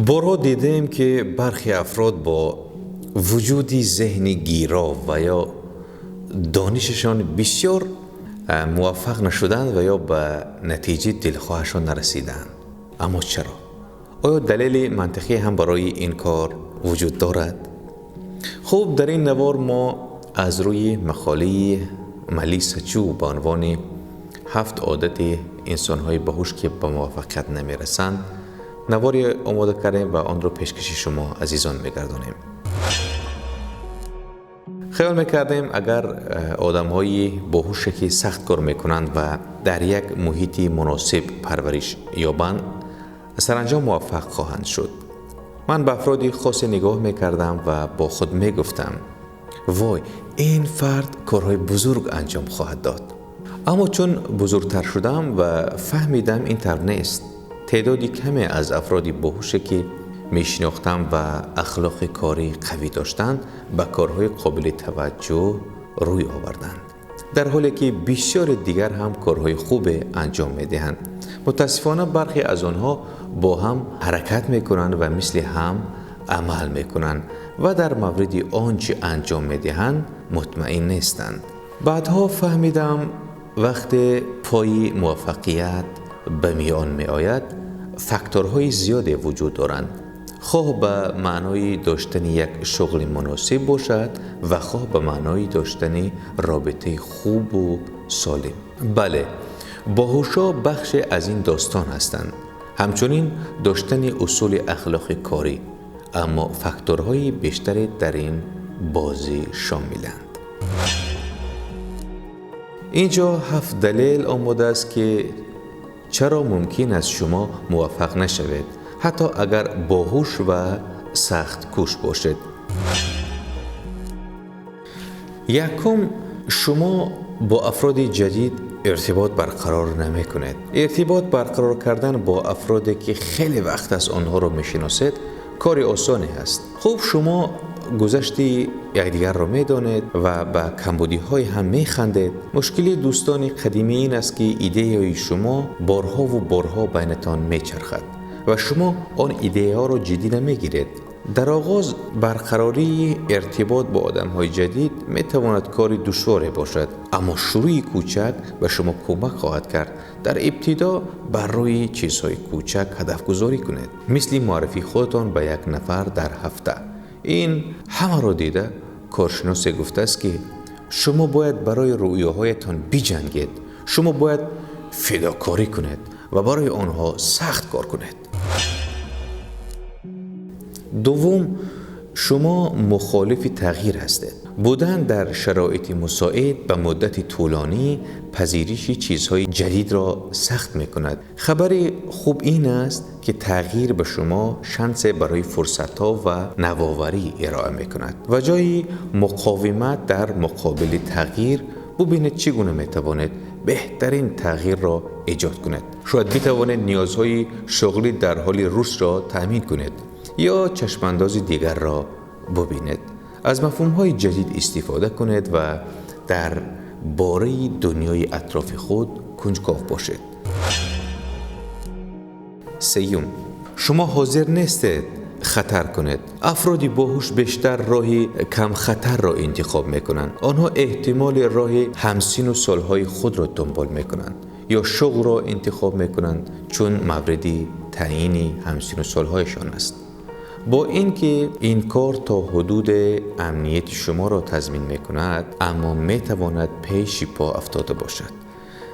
Борҳо дидаем, ки бархе афрод бо вуҷуди зеҳни гиро ва ё донишашон бисёр муваффақ нашуданд ва ё ба натиҷаи дилхоҳашон нарасиданд. Аммо чаро? Оё далели мантиқӣ ҳам барои ин кор вуҷуд дорад? Хуб, дар ин навор мо аз рӯи мақолаи Мелисса Чу ба унвони 7 одати инсонҳои боҳуш, ки ба муваффақият намерасанд, навори омода кардем ва онро пешкаши шумо азизон мегардонем. Хаёл мекардем, агар одамҳои боҳуше, ки сахт кор мекунанд ва дар як муҳити муносиб парвариш ёбанд, саранҷом муваффақ хоҳанд шуд. Ман ба афроди хосе нигоҳ мекардам ва бо худ мегуфтам: вой, ин фард корҳои бузург анҷом хоҳад дод. Аммо чун бузургтар шудам ва фаҳмидам, ин тавр нест. Теъдоди каме аз афроди боҳуше, ки мешинохтам ва ахлоқи корӣ қавӣ доштанд, ба корҳои қобили таваҷҷӯҳ рӯй оварданд, дар ҳоле ки бисёри дигар ҳам корҳои хубе анҷом медиҳанд. Мутаассифона, бархе аз онҳо бо ҳам ҳаракат мекунанд ва мисли ҳам амал мекунанд ва дар мавриди он чӣ анҷом медиҳанд мутмаин нестанд. Баъдҳо фаҳмидам, вақте пои муваффақият ба миён меояд, факторҳои зиёде вуҷуд доранд, хоҳ ба маънои доштани як шуғли муносиб бошад ва хоҳ ба маънои доштани робитаи хубу солим. Бале, боҳушҳо бахше аз ин достон ҳастанд, ҳамчунин доштани усули ахлоқи корӣ, аммо факторҳои бештаре дар ин бозӣ шомиланд. Инҷо 7 далел омодааст, ки чаро мумкин аст шумо муваффақ нашавед, ҳатто агар боҳуш ва сахткӯш бошед. Якум, шумо бо афроди ҷадид иртибот барқарор намекунед. Иртибот барқарор кардан бо афроде, ки хеле вақт аст онҳоро мешиносед, кори осоне ҳаст. Хуб, шумо гузашти якдигарро медонед ва ба камбудиҳои ҳам механдед. Мушкили дӯстони қадимӣ ин аст, ки идеяи шумо борҳову борҳо байнатон мечархад ва шумо он идеяҳоро ҷиддӣ намегиред. Дар оғоз барқарории иртибот бо одамҳои ҷадид метавонад кори душворе бошад, аммо шурӯи кӯчак ба шумо кӯмак хоҳад кард. Дар ибтидо бар рӯи чизҳои кӯчак ҳадафгузорӣ кунед, мисли муаррифии худатон ба як нафар дар ҳафта. Ин ҳамаро дида, коршиносе гуфтааст, ки шумо бояд барои рӯёҳоятон биҷангед, шумо бояд фидокорӣ кунед ва барои онҳо сахт кор кунед. Дуввум, шумо мухолифи тағйир ҳастед. Будан дар шароити мусоид ба муддати тӯлонӣ пазириши чизҳои ҷадидро сахт мекунад. Хабари хуб ин аст, ки тағйир ба шумо шансе барои фурсатҳо ва навоварӣ ироа мекунад. Ва ҷои муқовимат дар муқобили тағйир, бубинед чӣ гуна метавонед беҳтарин тағйирро эҷод кунед. Шояд битавонед ниёзҳои шуғлӣ дар ҳоли рушдро таъмин кунед ё чашмандози дигарро бубинед. Аз мафҳумҳои ҷадид истифода кунед ва дар бораи дунёи атрофи худ кунҷков бошед. Сеюм, шумо ҳозир нестед хатар кунед. Афроди боҳуш бештар роҳи камхатарро интихоб мекунанд. Онҳо эҳтимоли роҳи ҳамсину солҳои худро дунбол мекунанд ё шуғлро интихоб мекунанд, чун мавриди таъйини ҳамсину солҳояшон аст. Бо ин ки ин кор то ҳудуде амнияти шуморо тазмин мекунад, аммо метавонад пеши по афтода бошад.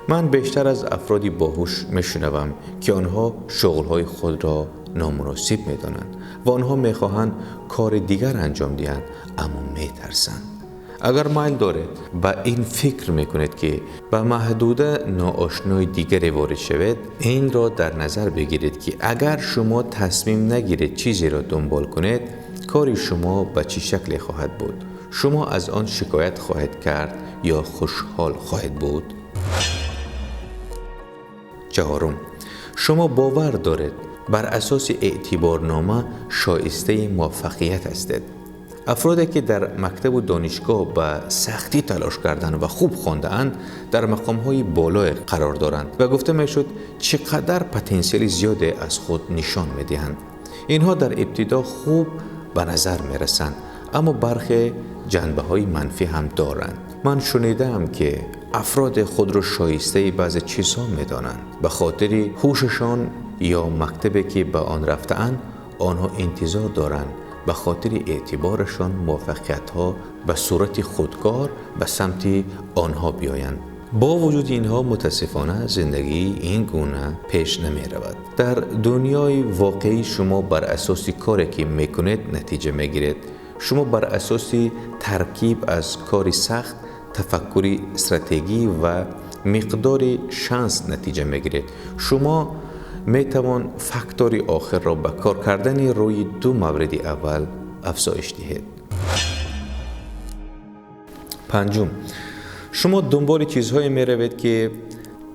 Ман бештар аз афроди боҳуш мешунавам, ки онҳо шуғлҳои худро номуносиб медонанд ва онҳо мехоҳанд кори дигар анҷом диҳанд, аммо метарсанд. Агар майл доред ба ин фикр мекунед, ки ба маҳдуда ноошнои дигаре ворид шавед, инро дар назар бигиред, ки агар шумо тасмим нагиред чизеро дунбол кунед, кори шумо ба чӣ шакле хоҳад буд? Шумо аз он шикоят хоҳед кард ё хушҳол хоҳед буд? Чаҳорум, шумо бовар доред бар асоси эътиборнома шоистаи муваффақият ҳастед. Афроде ки дар мактабу донишгоҳ ба сахтӣ талош карданд ва хуб хондаанд, дар мақомҳои болое қарор доранд ва гуфта мешуд, чӣ қадар потенсиали зиёде аз худ нишон медиҳанд. Инҳо дар ибтидо хуб ба назар мерасанд, аммо бархе ҷанбаҳои манфӣ ҳам доранд. Ман шунидаам, ки афроде худро шоистаи баъзе чизҳо медонанд. Ба хотири ҳушашон ё мактабе ки ба он рафтаанд, онҳо интизор доранд ба хотири эътиборашон муваффақиятҳо ба сурати худкор ба самти онҳо биёянд. Бо вуҷуди инҳо, мутаассифона, зиндагӣ ин гуна пеш намеравад. Дар дунёи воқеӣ шумо бар асоси коре ки мекунед натиҷа мегиред. Шумо бар асоси таркиб аз кори сахт, тафаккури стратегӣ ва миқдори шанс натиҷа мегиред. Шумо метавон фактори охирро ба кор кардани рӯи ду мавриди аввал афзоиш диҳед. Панҷум, шумо дунболи чизҳое меравед, ки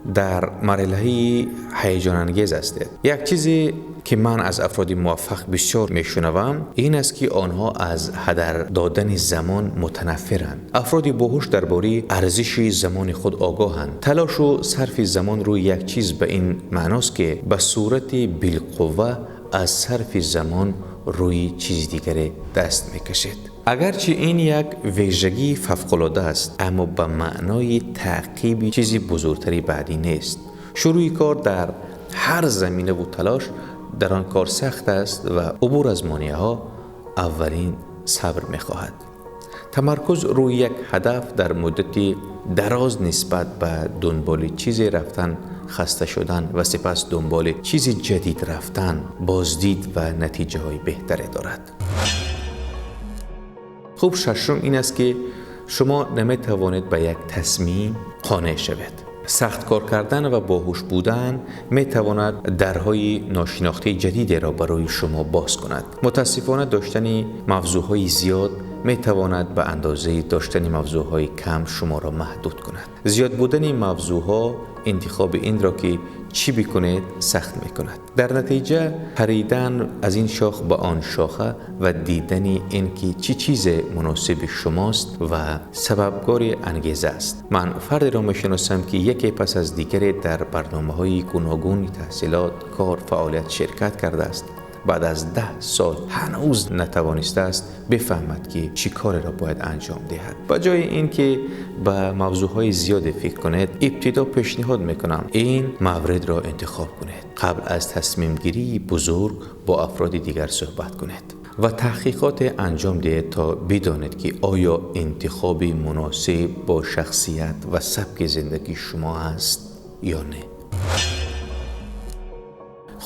дар марҳилаи ҳаяҷонангез ҳастед. Як чизе ки ман аз афроди муваффақ бисёр мешунавам, ин аст, ки онҳо аз ҳадар додани замон мутанаффиранд. Афроди боҳуш дар бораи арзиши замони худ огоҳанд. Талошу сарфи замон рӯи як чиз ба ин маъност, ки ба сурати билқувва аз сарфи замон рӯи чизи дигаре даст мекашед. Агарчи ин як вижагии фавқулода аст, аммо ба маънои таъқиби чизи бузургтари баъдӣ нест. Шурӯи кор дар ҳар заминаву талош дар он кор сахт аст ва убур аз монеаҳо аввалин сабр мехоҳад. Тамаркуз рӯи як ҳадаф дар муддати дароз нисбат ба дунболи чизе рафтан, хаста шудан ва сипас дунболи чизи ҷадид рафтан боздид ва натиҷаҳои беҳтаре дорад. Хуб, шашум ин аст, ки шумо наметавонед ба як тасмим қонеъ шавед. Сахт кор кардан ва боҳуш будан метавонад дарҳои ношинохтаи ҷадидеро барои шумо боз кунад. Мутаассифона, доштани мавзӯъҳои зиёд метавонад ба андозаи доштани мавзӯъҳои кам шуморо маҳдуд кунад. Зиёд будани мавзӯъҳо интихоби инро, ки чӣ бикунед, сахт мекунад. Дар натиҷа, паридан аз ин шох ба он шоха ва дидани ин ки чӣ чизе муносиби шумост ва сабабгори ангеза аст. Ман фардеро мешиносам, ки яке пас аз дигаре дар барномаҳои гуногуни таҳсилот, кор, фаъолият ширкат кардааст. Баъд аз 10 сол ҳанӯз натавонистааст бифаҳмад, ки чӣ кореро бояд анҷом диҳад. Ба ҷои ин ки ба мавзӯъҳои зиёде фикр кунед, ибтидо пешниҳод мекунам ин мавридро интихоб кунед. Қабл аз тасмимгирии бузург бо афроди дигар суҳбат кунед ва таҳқиқоте анҷом диҳед, то бидонед, ки оё интихоби муносиб бо шахсият ва сабки зиндагии шумо аст ё не.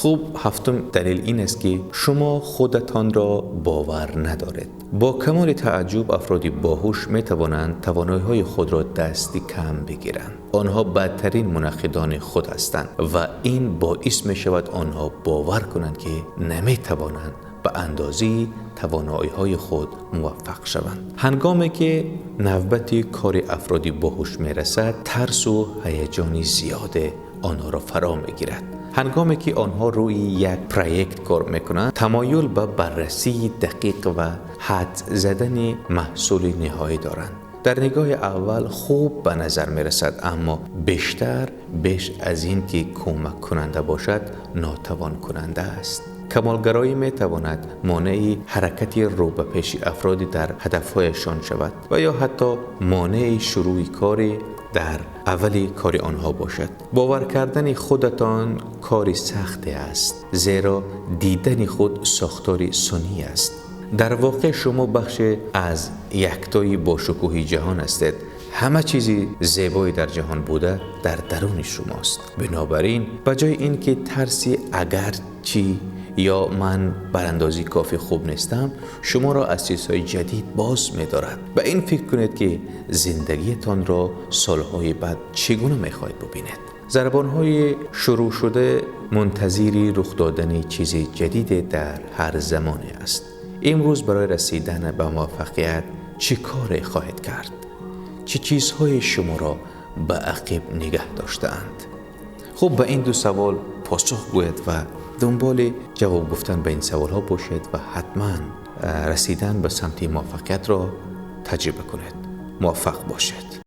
Хуб, ҳафтум далел ин аст, ки шумо худатонро бовар надоред. Бо камоли тааҷҷуб, афроди боҳуш метавонанд тавоноиҳои худро дасти кам бигиранд. Онҳо бадтарин мунаққидони худ ҳастанд ва ин боис мешавад онҳо бовар кунанд, ки наметавонанд ба андозаи тавоноиҳои худ муваффақ шаванд. Ҳангоме ки навбати кори афроди боҳуш мерасад, тарсу ҳаяҷони зиёде онҳоро фаро мегирад. Ҳангоме ки онҳо рӯи як проект кор мекунанд, тамоюл ба баррасии дақиқ ва ҳадс задани маҳсули ниҳоӣ доранд. Дар нигоҳи аввал хуб ба назар мерасад, аммо бештар беш аз ин ки кӯмаккунанда бошад, нотавонкунанда аст. Камолгароӣ метавонад монеи ҳаракати рӯ ба пеши афроди дар ҳадафҳояшон шавад ва ё ҳатто монеи шурӯи кори дар аввали кори онҳо бошад. Бовар кардани худатон кори сахте аст, зеро дидани худ сохтори сунъӣ аст. Дар воқеъ шумо бахше аз яктои бошукӯҳи ҷаҳон ҳастед. Ҳама чизи зебое дар ҷаҳон буда дар даруни шумост. Бинобар ин, ба ҷои ин ки тарси агар чӣ ё ман бар андозаи кофӣ хуб нестам шуморо аз чизҳои ҷадид боз медорад, ба ин фикр кунед, ки зиндагиятонро солҳои баъд чӣ гуна мехоҳед бубинед. Зарабонҳои шурӯъ шуда мунтазири рух додани чизи ҷадиде дар ҳар замоне аст. Имрӯз барои расидан ба муваффақият чӣ коре хоҳед кард? Чӣ чизҳое шуморо ба ақиб нигаҳ доштаанд? Хуб, ба ин ду савол посух гӯед ва дунболи ҷавоб гуфтан ба ин саволҳо бошед ва ҳатман Расидан ба самти муваффақиятро таҷриба кунед. Муваффақ бошед.